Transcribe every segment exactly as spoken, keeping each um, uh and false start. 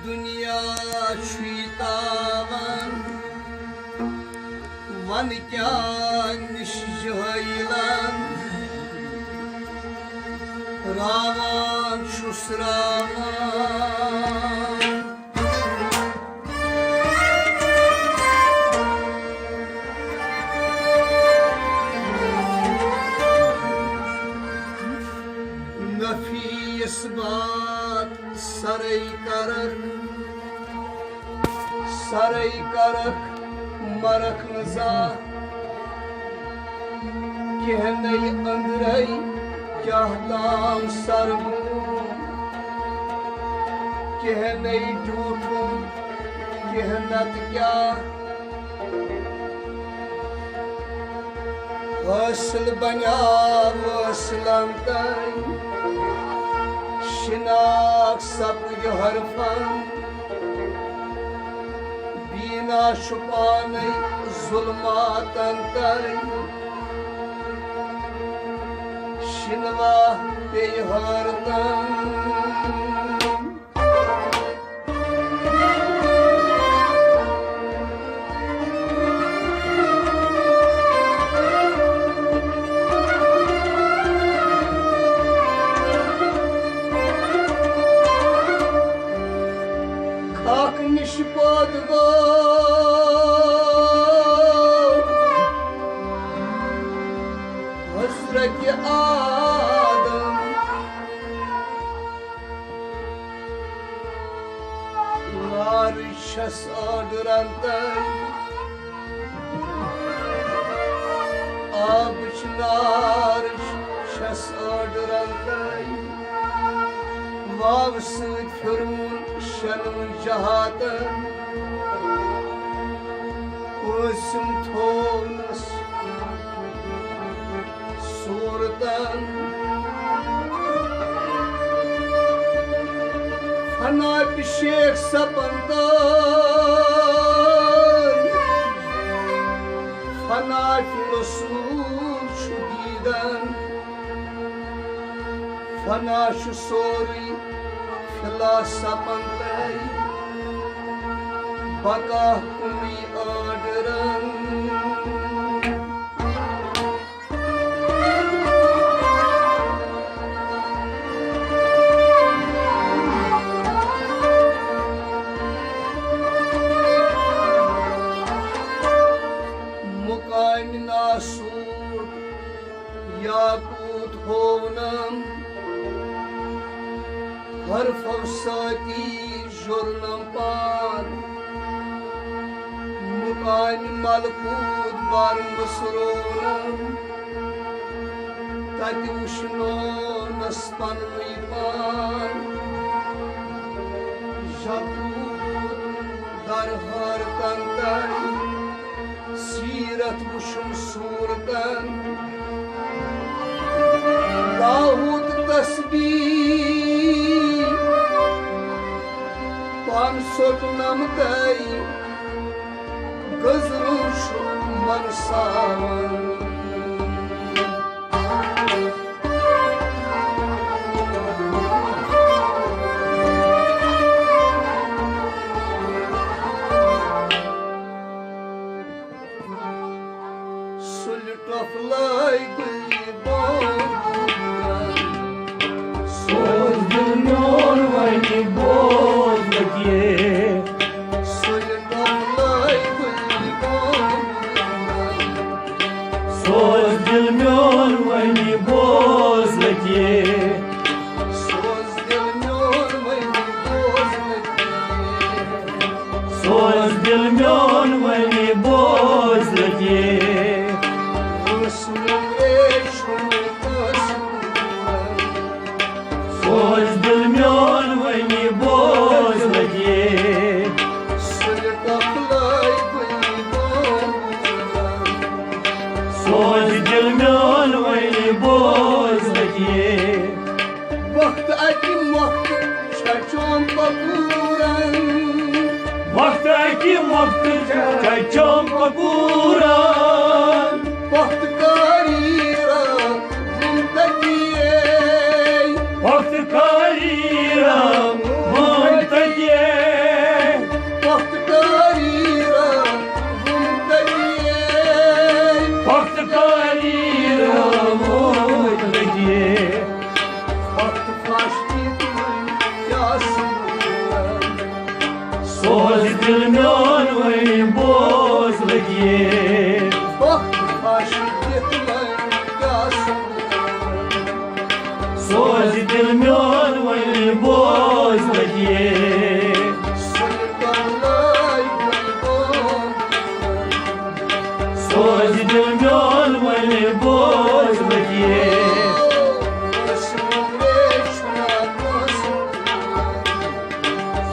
دُنیا چھُے تاوان، وَن کیٛاہ نِش جٲہِلَن، راوان چھُس راوان۔ نفی اثبات سرے کرکھ، سرے کرکھ مرکھ نہ زانٛہہ۔ کہنے أنٛدرے کیٛاہ تام سر بوٗم، کہنے ڈیوٗٹھُم، کہہ نتہٕ کیٛاہ۔ حٲصِل بنیٛاو وٲصِلن تام، شِناخت سپٕدۍ حرفن۔ بینا چھُ پانے ظلماتن تل، شِنوا پیٚیہِ حٲرتن۔ خاکہٕ نِش پٲدٕ گوٚو حضرت آدم۔ نارٕچ چھس أڈرن تل، آبٕچ نارٕچ چھس أڈرن تل۔ واوٕ سۭتۍ پھیوٚرمُت شٮ۪نہٕ جہاتن، پٲنٛژِم تھوونس صوٗرتن۔ فنا پہِ شیخ سپن تل، فنا پہِ رسول چھُ دیدن۔ فنا چھُ سورُے فلاسفن تل، بقا کُنُے آرڈرن۔ مقامِ ناسوت یاقوت ہوونم، حرفو سۭتی جوٚرنم پان۔ مقامِ ملکوت بر مسرونم، تتہِ وُشنونس پننُے پان۔ یاقوت در حٲرتن تل، سیرت وُچھُم صوٗرتن۔ لاہوت تسبیح پانٛژھ سوٚت نمتے، گٔزرُن چھُ منساون۔ سُلہِ ٹۄپھ لٲگۍ گُلہِ بانگُن۔ سوز دِل میون وۄنۍ بوز لگے۔ سُلہِ ٹۄپھ لٲگۍ گُلہِ بانگُن۔ سوز دِل میون وۄنۍ بوز لگے۔ سوز دِل میون وۄنۍ بوز لگے۔ سوز دِل میون وۄنۍ بوز لگے۔ ٲسہٕ مۄنگرے چھُم ٲسہٕ مۄنگرن۔ سوز دِل میون وۄنۍ بوز لگے۔ سُلہِ ٹۄپھ لٲگۍ گُلہِ بانگُن۔ سوز دِل میون وۄنۍ بوز لگے۔ وقت اکہِ مۄختہٕ چھچوم پکوٗرن۔ وقت اکہِ مۄختہٕ چھچوم پکوٗرن۔ وقت کاری راتھ وُن تکیے۔ وقت کاری راتھ وُن تکیے۔ دِل میون وۄنۍ بوز لگے۔ وقت پھش دِتھ وۄنۍ کیٛاہ سوٗز؟ سوز دِل میون وۄنۍ بوز لگے۔ سُلہِ کملے وۄنۍ بوز۔ سوز دِل میون وۄنۍ بوز لگے۔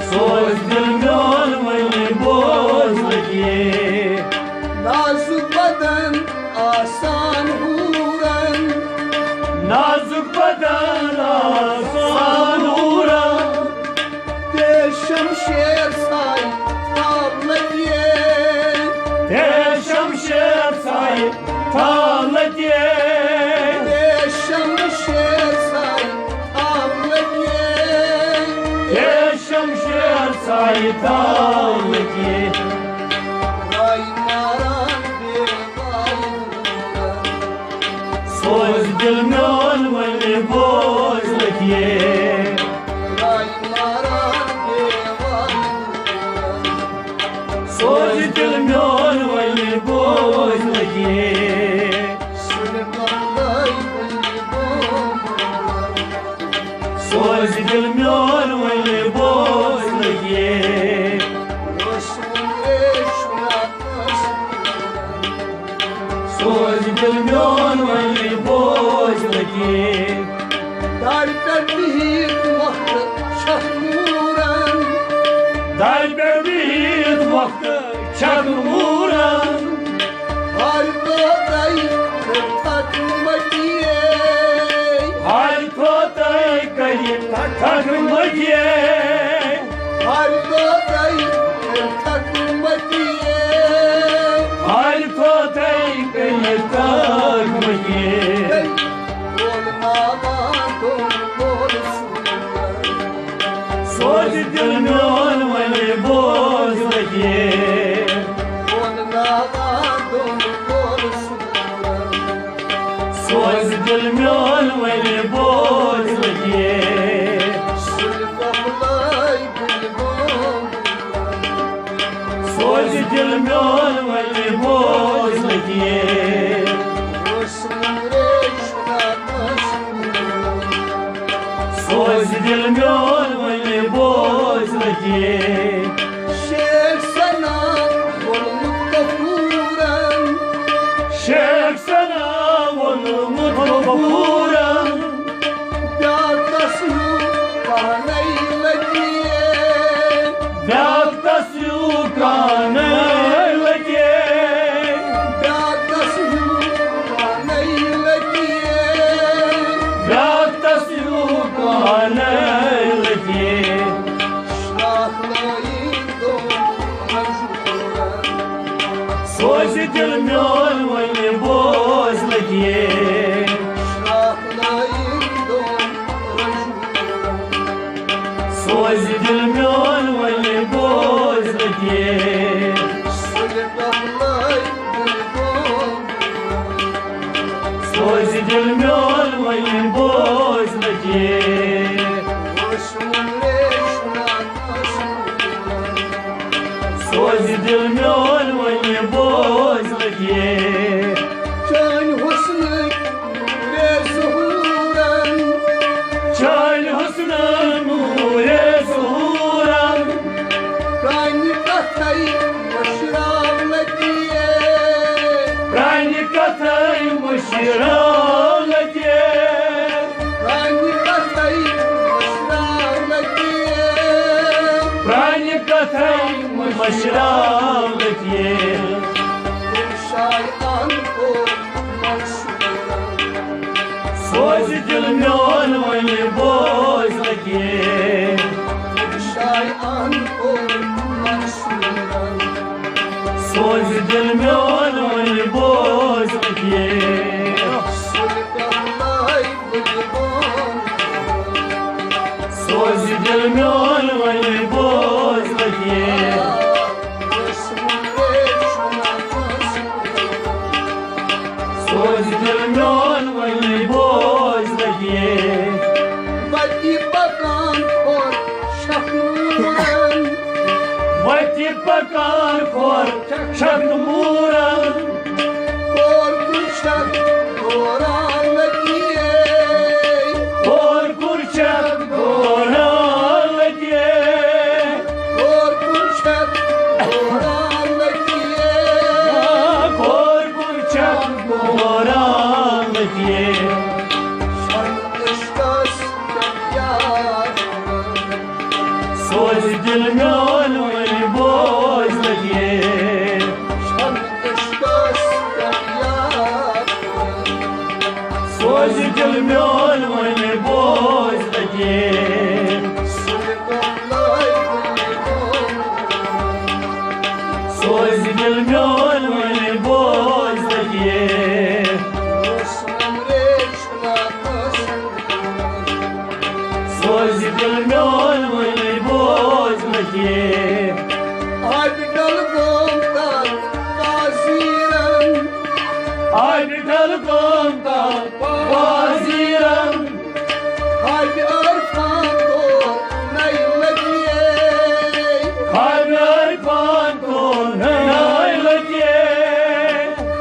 سوز دِل میون وۄنۍ بوز لگے۔ نازُک بدن آسان حورن۔ نازُک بدن آسان حورن۔ تیز شمشیر سایہِ تاب لگے۔ تیز شمشیر سایہِ تاب لگے۔ تیز شمشیر سایہِ تاب لگے۔ تیز شمشیر سایہِ تاب لگے۔ راے ماران بے وای۔ سوز دِل میون وۄنۍ بوز لگے۔ راے ماران بے وای۔ سوز دِل میون وۄنۍ بوز لگے۔ سُلہِ کملے وۄنۍ بوز۔ سوز دِل میون وۄنۍ بوز لگے۔ اوس عمرے شُراہ۔ سوز دِل میون وۄنۍ بوز لگے۔ دارِ پٮ۪ٹھ بِہِتھ وقت چھکھ موٗرن۔ دارِ پٮ۪ٹھ بِہِتھ وقت چھکھ موٗرن۔ ہارِ توتَے تھکھ مٔٹیے۔ ہارِ توتَے کٔرِتھ تھکھ مٔٹیے۔ ہارِ توتَے تھکھ مٔٹیے۔ ہارِ توتَے کٔرِتھ تھکھ مٔٹیے۔ وول ناوان دۄن وول سوٗرن۔ سوز دِل میون وۄنۍ بوز لگے۔ وول ناوان دۄن وول سوٗرن۔ سوز دِل میون وۄنۍ بوز لگے۔ سُلہِ کملے وۄنۍ بوز۔ سوز دِل میون وۄنۍ بوز لگے۔ اوس عمرے شُراہ۔ سوز دِل میون وۄنۍ بوز لگے۔ شیخ ثنا ووٚنمُت غفوٗرن۔ شیخ ثنا ووٚنمُت غفوٗرن۔ بیٛاکھ تس ہیوٗ پانے لگے۔ بیٛاکھ تس ہیوٗ کانَے لگے۔ بیٛاکھ تس ہیوٗ کانَے لگے۔ بیٛاکھ تس ہیوٗ کانَے لگے۔ شاخ لٲیِن دۄن منظوٗرن۔ سوز دِل میون وۄنۍ بوز لگے۔ شاخ لٲیِن دۄن منظوٗرن۔ سوز دِل میون وۄنۍ بوز لگے۔ سُلہِ کملے وۄنۍ بوز۔ سوز دِل میون وۄنۍ بوز لگے۔ اوس عمرے شُراہ۔ سوز دِل میون وۄنۍ بوز لگے۔ چٲنۍ حُسنٕکۍ نوٗرے ظہوٗرن۔ چٲنۍ حُسنہٕ نوٗرے ظہوٗرن۔ پرٛانہِ کتھے مٔشراو لگے۔ پرٛانہِ کتھے مٔشراو لگے۔ پرٛانہِ کتھے مٔشراو لگے۔ پرٛانہِ کتھے مٔشراو لگے۔ دِلشایان کوٚر منصوٗرن۔ سوز دِل میون وۄنۍ بوز لگے۔ دِلشایان کوٚر منصوٗرن۔ سوز دِل میون وۄنۍ بوز لگے۔ سُلہِ کملے وۄنۍ بوز۔ سوز دِل میون وۄنۍ بوز لگے۔ سوز دِل میون وۄنۍ بوز لگے۔ وتی پکان کھوٚر شخنوٗرن۔ وتی کار کھور چھکھ موٗرن۔ کور کُن چھکھ دوران لگیے۔ کور کُن چھکھ دوران لگیے۔ کور کُن چھکھ دوران لگیے۔ آ، کور کُن چھکھ دوران لگیے۔ چھن عشقس چھن یار۔ سوز دل میون وۄنۍ بوز لگے۔ چھن عشقس چھن یار۔ سوز دل میون وۄنۍ بوز لگے۔ سُلہِ دۄہ لٲگۍ وۄنۍ بوز۔ سوز دل میون وۄنۍ بوز لگے۔ اوس عمرے سوز دل میون وۄنۍ بوز لگے۔ آبہِ ڈل گوم تل پازیرن۔ آبہِ ڈل گوم تل پازیرن۔ آبہِ عرفان تو نئی لگیے۔ آبہِ عرفان تو نئی لگیے۔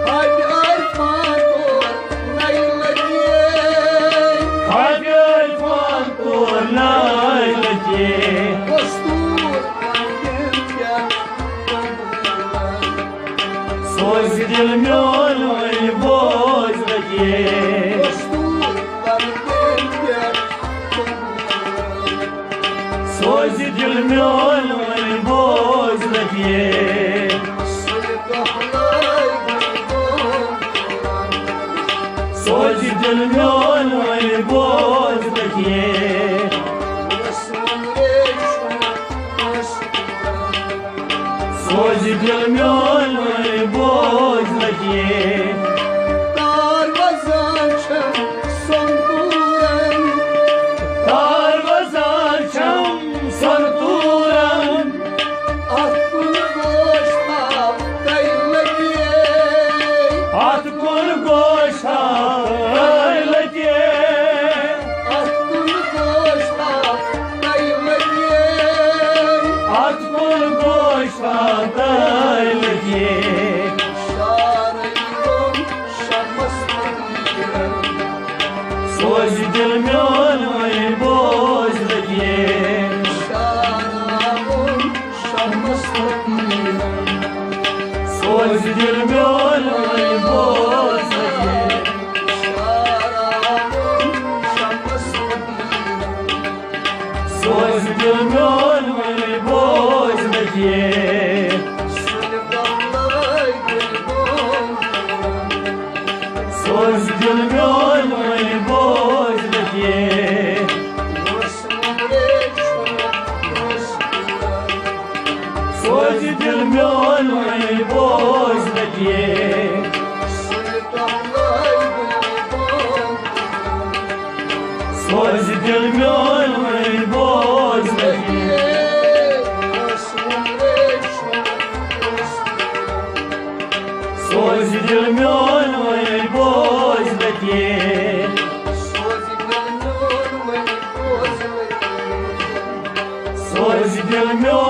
آبہِ عرفان تو نئی لگیے۔ آبہِ عرفان تو نئی لگیے۔ دستور پنٕنۍ پٮ۪ٹھ۔ سوز دل میون وۄنۍ بوز لگے۔ دستور پنٕنۍ پٮ۪ٹھ۔ سوز دل میون وۄنۍ بوز لگے۔ سُلہِ دۄہ لٲگۍ وۄنۍ بوز۔ سوز دل میون وۄنۍ بوز لگے۔ اوس عمرے چھُنہٕ کٲنٛسہِ۔ سوز دل میون وۄنۍ بوز لگے۔ تار وزان چھم سۄن توٗرن۔ تار وزان چھم سۄن توٗرن۔ اتھ کُن گوش تھاو تۄہہِ لگے۔ اتھ کُن گوش تھاو تۄہہِ لگے۔ اتھ کُن گوش تھاو تۄہہِ لگے۔ اتھ کُن گوش تھاو تۄہہِ لگے۔ شارے روم شمس فقیرن۔ سوز دل میون وۄنۍ بوز لگے۔ شارا روم شمس فقیرن۔ سوز دل میون وۄنۍ بوز لگے۔ شارا روم شمس فقیرن۔ سوز دل میون وۄنۍ بوز لگے۔ سُلہِ دۄہ لٲگۍ وۄنۍ بوز۔ سوز دل میون وۄنۍ بوز لگے۔ اوس عمرے چھُنہٕ کٲنٛسہِ۔ سوز دل میون وۄنۍ بوز لگے۔ سُلہِ دۄہ لٲگۍ وۄنۍ بوز۔ سوز دل میون وۄنۍ بوز لگے۔ اوس عمرے چھُنہٕ کٲنٛسہِ۔ سوز دل میون وۄنۍ بوز لگے۔ سوز دل میون وۄنۍ بوز لگے۔ سوز دل میون